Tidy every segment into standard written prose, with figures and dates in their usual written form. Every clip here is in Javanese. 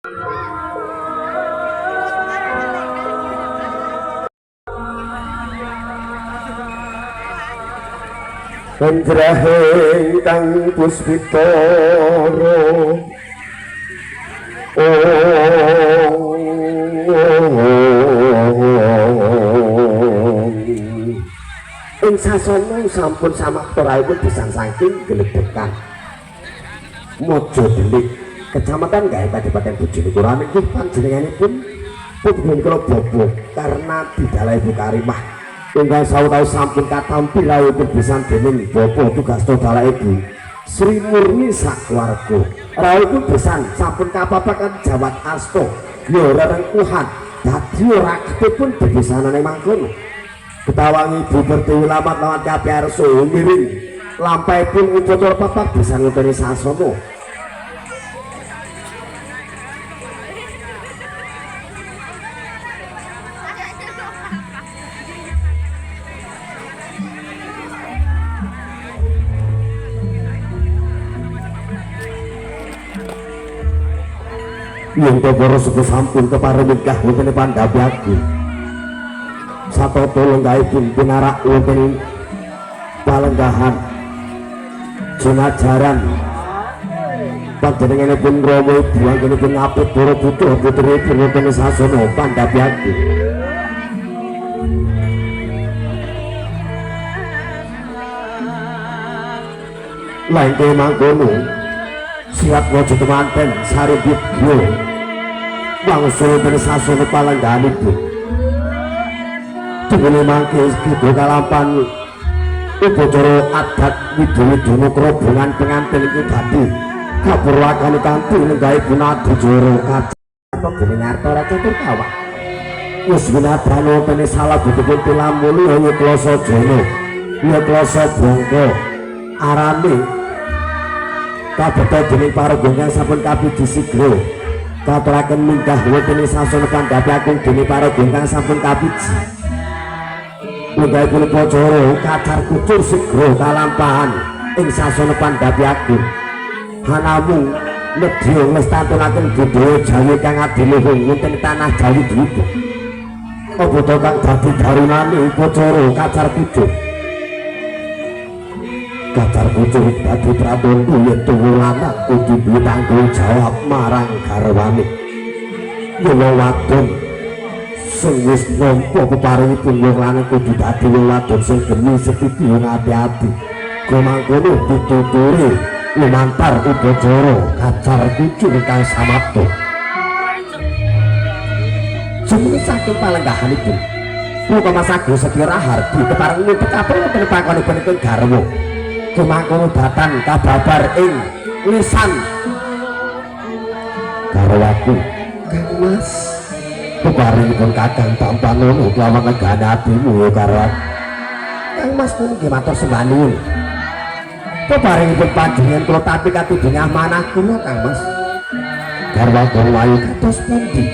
Penjrahe kang puspitara ing sasana sampun samapta rawuhipun besan saking geledekan Mojo Delik, Kecamatan Gae, Kabupaten Bojonegoro. Niki panjenenganipun putri kula bobo karena didalahi Bu Karimah ingkang sawetawis sampun katampi rawuhipun besan dening Bapak tugas dalah Ibu Sri Murni sakeluarga. Rawuhipun besan sampun kapapaken jawat asta ya rerengkuhan dadi raketipun bebesanane mangkono. Ketawangi Ibu Pertiwi lamat-lamat kapiarsa miring lampahipun upacara papak besan wonten sasana. Yen to para sepuh sampun kepareng minggah wonten pandhapi agung. Satata lenggahipun pinarak wonten palenggahan junajaran panjenenganipun Rama Ibu anggenipun ngapit para putra putripun wonten sasana pandhapi agung. Lain mangkono siap waja temanten sari vidya wangsul wonten sasana palenggahanipun. Tunggu mangke kita kalampan upacara adat widya-widana kerobongan pengantin iki dadi kapurwakane kanthi lenggahipun adicara kacapa dening arta catur kawak. Wis winadan wonten salebetipun tilamulya ya klasa jana ya klasa bangka arane kabeta dening paraga ingkang sampun kapiji sigra katuraken minggah wonten ing sasana pandhapi agung dening paraga ingkang sampun kapiji. Lenggahipun upacara kacar kucur sigra kalampahan ing sasana pandhapi agung. Hanamung nedya nglestantunaken budaya Jawi kang adiluhung wonten tanah Jawi Dwipa. Apa to kang dadi darunane upacara kacar kucur? Kacar kucur dadi pratandha yen tuwa lanang kudu duwe tanggung jawab marang garwane. Yen wong wadon sing wis nampa peparingipun wong lanang kudu dadi wong wadon sing geni setiti ati-ati. Kumangkono pituture lumantar upacara kacar kucur ingkang samapta. Sumene saking palenggahanipun Putra Mas Agung Setya Rahardi kepareng nuntut kapur wonten pangkonipun ingkang garwa. Kumangkono datan kababar ing lisan garwaku Kang Mas. Peparingipun Kakang Tampanono kelawan legane atimu ya garwa. Kang Mas pun nggih matur sembah nuwun. Peparingipun panjenengan kula tampi katuding amanah kula Kang Mas. Garwa kula ayu kados pundi?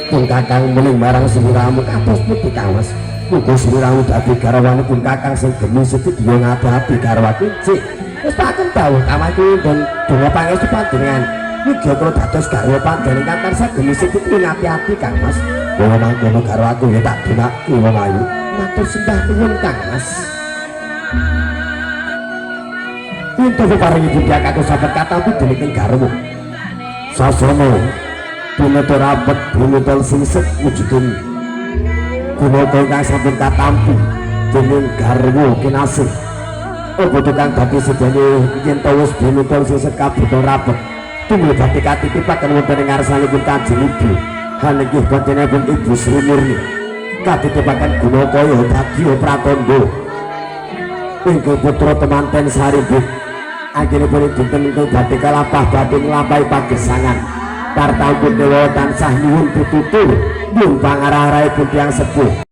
Pun Kakang muling marang sliramu kados pundi Kang Mas? Muga sliramu dadi garwanipun Kakang sing gemi setidya ngati-ati garwaku cik. Wis paken dawuh kawaki dan donga pangestu panjenengan. Muga kula dados garwa panjenengan tansah gemi setidya ngati-ati Kang Mas. Kula mangkono garwaku ya tak dunake wong ayu. Matur sembah nuwun Kang Mas. Untuk peparingi budaya kakung sahabat katampi dening garwa. Sasana pinata rapet pinata singset wujuding gunaka ingkang sampun katampi dening garwa kinasih. Apa to kang dadi sedene yen to wis pinata singset kabeta rapet tumul dadi katitipaken wonten ing ngarsanipun Kanjeng Ibu. Hanenggih panjenenganipun Ibu Sri Murni katitipaken gunaka dadi pratandha ingkang putra temanten Saribut. Anggenipun dinten ingkang badhe kalampah badhe nglampahi pagesangan. Tartampun dewa tansah nyuwun pitutur nyuwun pangarah-arahipun tiyang sepuh.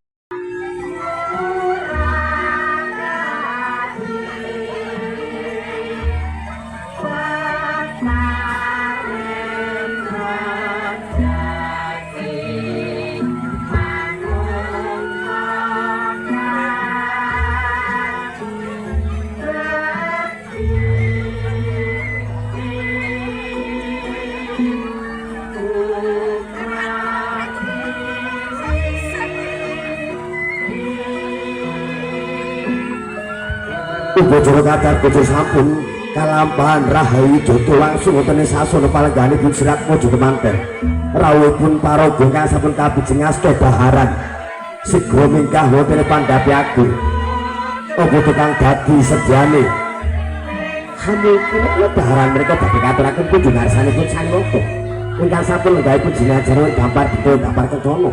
Upacara kadar bojo sampun kalampahan rahayu joto langsung wonten ing sasana palengganipun Serat Mojo Kemanten. Rawuhipun paraga ingkang sampun kabijeng asta daharan sigra minggah wonten ing pandhapi agung. Apa tukang dadi sedyane? Hamil kula daharan mereka badhe katuraken kunjung ngarsanipun Sang Nata. Ingkang sampun lenggahipun jinajar gampar dipun gampar kencana.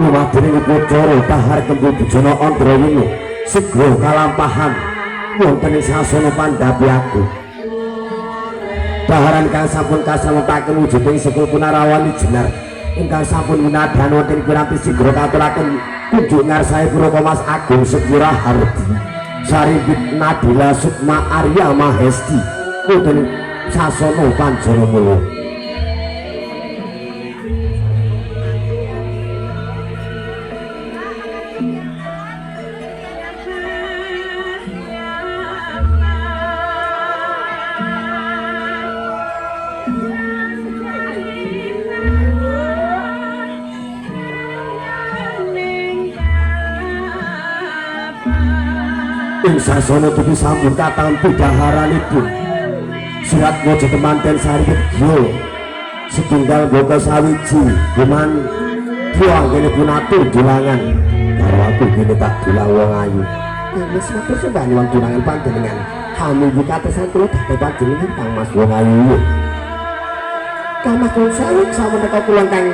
Lumadening upacara dahar kembu bujana Andrawina sigra kalampahan wonten ing sasana pandhapi agung. Daharan kang sampun kasametaken wujuding sekul punarawani jenar ingkang sampun winadhan wonten piranti sigra katuraken kunjuk ngarsae Puraka Mas Agung Sekura Hardi Saribit Nadila Sukma Arya Mahesti wonten sasana Panjara Mula. Ing sasana dupi sampun katampi daharanipun Surat Mojo Kemanten Saripit Gyo setunggal baka sawiji guman dua anggenipun atur dulangan karo aku kene tak dulang wong ayu. Wis matur sembah nuwun dulangan panjenengan. Kami bukatesan kula dhateng panjenengan Kang Mas wong ayu. Kang Mas nuwun sewu saweneka kula kang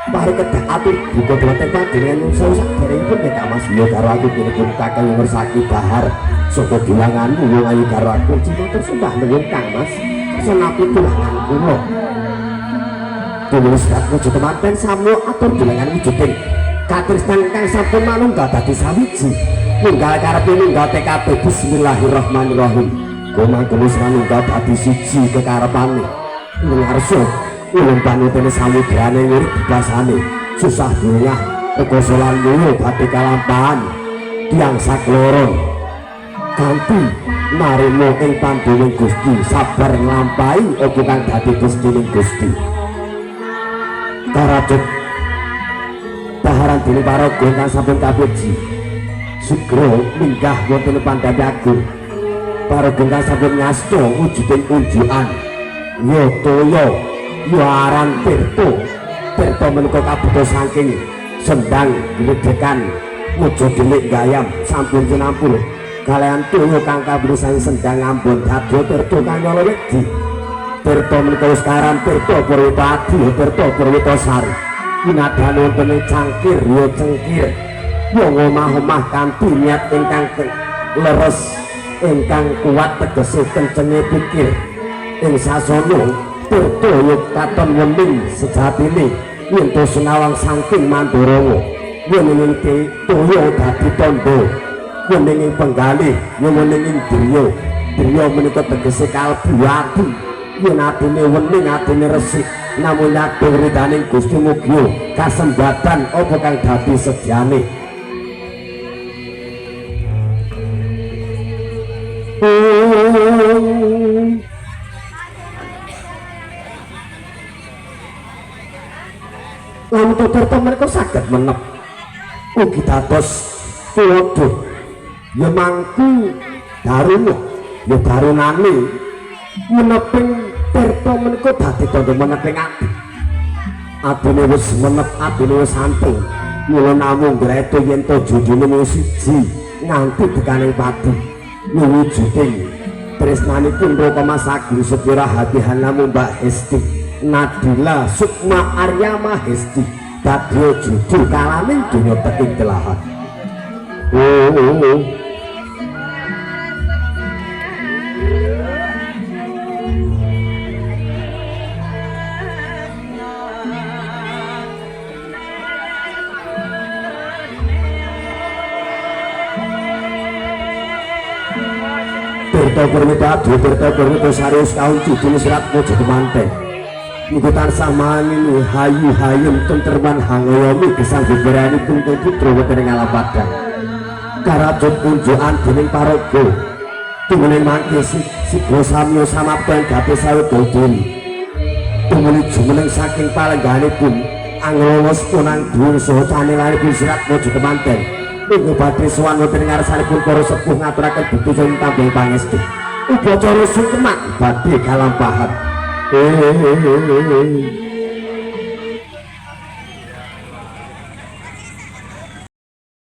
pari kedah atur buka dhateng panjenengan nuwun sewu saderengipun nggih Kang Mas. Iya karo aku kene pun kakang ngersaki dahar saka dulanganmu wong ayu karo aku. Matur sembah nuwun Kang Mas. Senapi dulangan kula. Tulis Serat Mojo Kemanten samya atur dulangan wujuding katresnan kang sampun manunggal dadi sawiji. Nunggal karepe nunggal TKP bismillahirrahmanirrahim. Kumangkono manunggal dadi siji kekarepane. Ngarsa ulun panutene samudrane ngurip bebasane susah bungah rekoso lan mulya badhe kalampahan tiyang sakloron kanthi narima ing panduwing Gusti sabar nglampahi apa kang dadi destining Gusti. Karacut daharan dening paraga ingkang sampun kapuji sugra minggah wonten pandhapi agung. Paraga ingkang sampun ngasta wujuding unjukan ya toya ya aran tirta. Tirta menika kabeta saking sendang gledhekan muja delik gayam sampun cinampur kalian toya kang kabeta saking sendang Ambon dadya tirta kang nyala wedi. Tirta menika wis karan tirta Purwita Adi tirta Purwita Sari winadhan wonten ing cangkir ya cengkir wong omah-omah kanthi niat ingkang leres ingkang kuat tegese kencenge pikir. Ing sasana tirta ya katon wening sejatine yen to senawang saking Manduranga wening toya dadi tandha wening penggalih ya wening driya. Driya menika tegese kalbu ati yen atine wening atine resik namung nyadong ridaning Gusti mugi kasembadan apa kang dadi sedyane. Lamun tirta menika saged menep ugi dados tuladha ya mangku daruna ya darunane meneping tirta menika dadi tandha meneping ati. Atine wis menep, atine wis santai. Mula namung ngreto yen to judune mung siji nganti tekaning pati. Wujuding tresnanipun Raka Mas Agung Sepura Hati Hanamu Mbak Hesti Nadila Sukma Arya Mahesti dadi judul kalaning donya teking telahan. Oh. Tirta Purwita Adi Tirta Purwita Sari kaun judul Serat Mojo Kemanten niku tansah mangini hayu hayem tenterman hangayomi gesang beberanipun putra wonten ing alam padang. Karacut unjukan dening paraga tumuning mangke sigra samya samapta ing gati sawetara diri. Tumuli jumeneng saking palengganipun anglawas punang dhuwur saha canelanipun Serat Mojo Kemanten. Minggu badhe sowan wonten ngarsanipun para sepuh ngaturaken bekti saking tambah pangestu. Upacara sungkeman badhe kalampahan.